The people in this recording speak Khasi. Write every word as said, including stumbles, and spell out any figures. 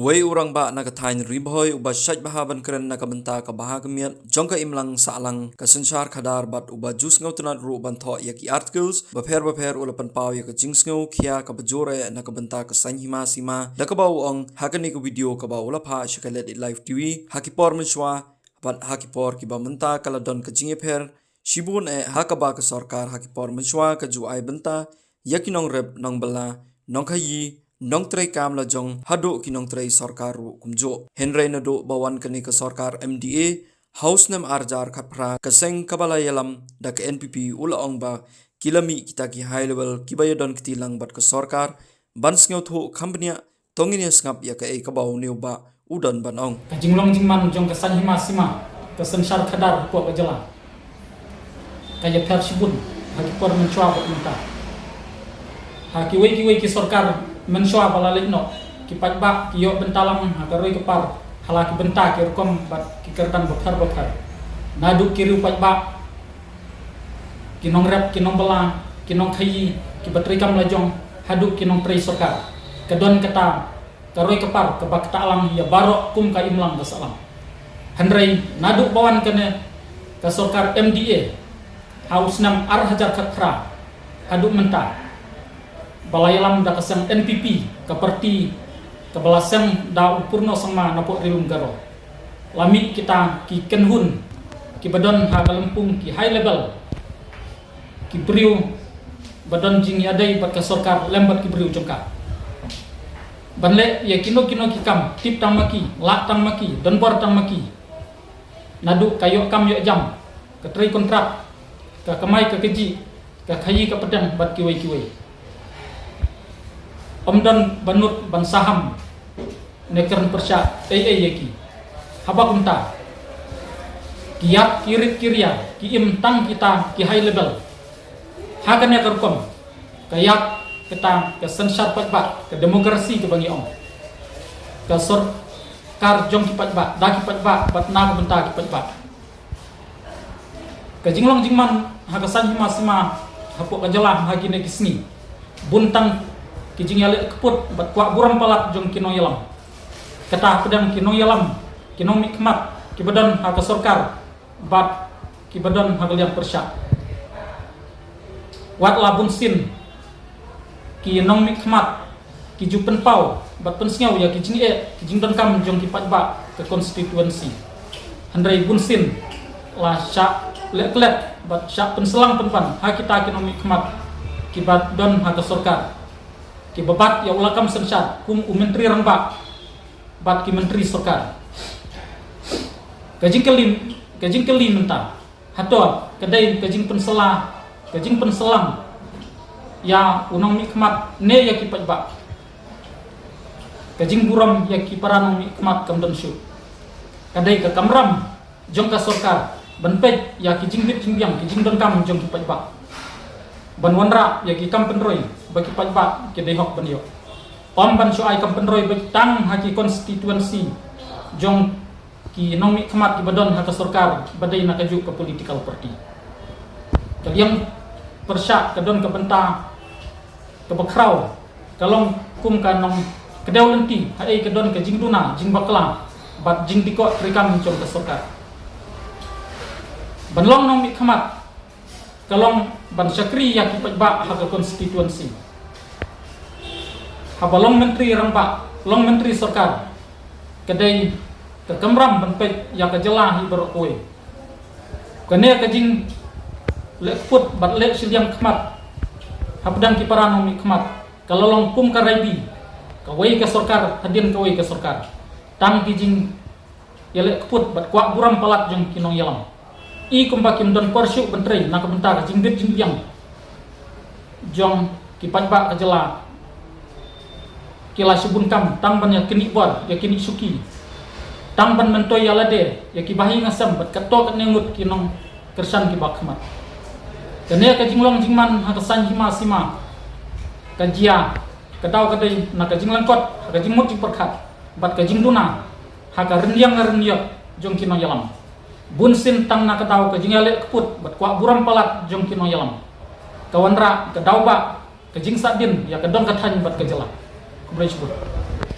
Wei u rangbah na ka thaiñ Ri Bhoi uba shait bha ban kren na ka bynta ka bha ka miat jong ka imlang sahlang ka synshar khadar bad uba ju sngewtynnad ruh ban thoh ïa ki articles bapher bapher u la pynpaw ïa ka jingsngew khia kaba jur eh na ka bynta ka saiñ hima sima, da kaba u ong ha kane ka video kaba u la phah sha ka Let It Live T V ha ki por mynshuwa bad ha ki por kiba mynta ka la don ka jingïapher shibun eh ha kaba ka sorkar ha ki por mynshuwa ka ju ai bynta ïa ki nongrep, nongbylla, nongkhaïi, nongtrei kam lajong haduh ki nongtrei sorkar ruh kumjuh. Hynrei naduh ba wan kane ka sorkar M D A ha u snem ar hajar khatphra, ka seng kaba la ïalam da ka N P P u la ong ba ki la mih kita ki high level kiba ïadon kti lang bad ka sorkar ban sngewthuh kham bniah. To ngin ïa sngap ïa kaei kaba une u bah u don ban ong. Ka jinglong jingman jong ka saiñ hima sima, ka synshar khadar hapoh ka jylla, ka ïapher shibun ha ki por mynshuwa bad mynta. Ha kiwei kiwei ki sorkar mynshuwa ba la leit noh, ki paidbah ki ïoh bynta lang ha ka roi ka par ha la ki bynta ki rukom bad ki kyrdan bapher bapher. Naduh ki riew paidbah, ki nongrep, ki nongbylla, ki nongkhaïi, kiba trei kam lajong haduh ki nongtrei sorkar, ka don kata ka roi ka par kaba ktah lang ïa baroh kum ka imlang ka sahlang. Hynrei naduh ba wan kane ka sorkar M D A ha u snem ar hajar khatphra haduh mynta, ba la ïalam da ka seng N P P, ka parti kaba la seng da u Purno Sangma napoh Ri Lum Garo, la mih kita ki kynhun kiba don ha ka lympung ki high level, ki briew ba don jingïadei bad ka sorkar lem bad ki briew jong ka, ban leh ïa kino kino ki kam, tip tang ma ki, lah tang ma ki, donbor tang ma ki. Naduh ka ïoh kam ïoh jam, ka trei kontrak, ka kamai ka kajih, ka khaïi ka pdeng bad kiwei kiwei. Ym don ba nud ban saham ne kren pyrshah ei ei ïa ki. Haba kumta, ki ïap ki rit ki ria ki im tang kita ki high level. Ha kane ka rukom, ka ïap kata ka synshar paidbah, ka demokrasi kaba ngi ong, ka sorkar jong ki paidbah, da ki paidbah bad na ka bynta ki paidbah. Ka jinglong jingman ha ka saiñ hima sima hapoh ka jylla ha kine ki sngi, bun tang ki jingïaleh kput bad kwah burom palat jong ki nongïalam. Kata pdeng ki nongïalam, ki nongmihkhmat kiba don ha ka sorkar bad kiba don ha ka liang pyrshah. Wat la bunsien ki nongmihkhmat ki ju pynpaw bad pynsngew ïa ki jingeh ki jingdonkam jong ki paidbah ka constituency, hynrei bunsien la shah leh klet bad shah pynslang pynban ha kita ki nongmihkhmat kiba don ha ka sorkar, kiba bat ïa u lakam synshar kum u Myntri Rangbah bad ki myntri sorkar. Ka jingkylli, ka jingkylli mynta, hato ka dei ka jingpynsawa, ka jingpynsawa lang ïa u nongmihkhmat ne ïa ki paidbah? Ka jingburom ïa ki para nongmihkhmat kam don shuh. Ka dei ka kamram jong ka sorkar ban peit ïa ki jingbit jingbiang, ki jingdonkam jong ki paidbah, ban wanrah ïa ki kam pynroi ba ki paidbah ki dei hok ban ïoh. Ym ban shu ai kam pynroi beit tang ha ki constituency jong ki nongmihkhmat kiba don ha ka sorkar ba dei na kajuh ka political party. Ka liang pyrshah ka don ka bynta kaba khraw, ka long kum ka nongkdew lynti haei ka don ka jingduna jingbakla bad jingdikoh treikam jong ka sorkar. Ban long nongmihkhmat ka long ban shakri ïa ki paidbah ha ka constituency. Haba long Myntri Rangbah, long Myntri Sorkar, ka dei ka kamram ban peit ïa ka jylla hi baroh kawei. Kane ka jingleh kput bad leh shiliang khmat hapdeng ki para nongmihkhmat ka la long kum ka raibi, kawei ka sorkar hadien kawei ka sorkar. Tang ki jing ïaleh kput bad kwah burom palat jong ki nongïalam. I kumba kim don por shuh ban trei na ka bynta ka jingbit jingbiang jong ki paidbah ka jylla, ki la shibun kam tang ban ïa knieh bor, ïa knieh shuki, tang ban myntoi ïa lade ïa ki bahaïing hasem bad katto katne ngut ki nongkyrshan kiba khmat. Kane ka jinglong jingman ha ka saiñ hima sima ka jia, ka daw ka dei na ka jinglyngkot ha ka jingmut jingpyrkhat bad ka jingduna ha ka rynïeng rynïot jong ki nongïalam. Bunsien tang na ka daw ka jingïaleh kput bad kwah burom palat jong ki nongïalam ka wanrah ka daw ba ka jingsahdien ïa ka dong ka thaiñ bad ka jylla. Khublei shibun.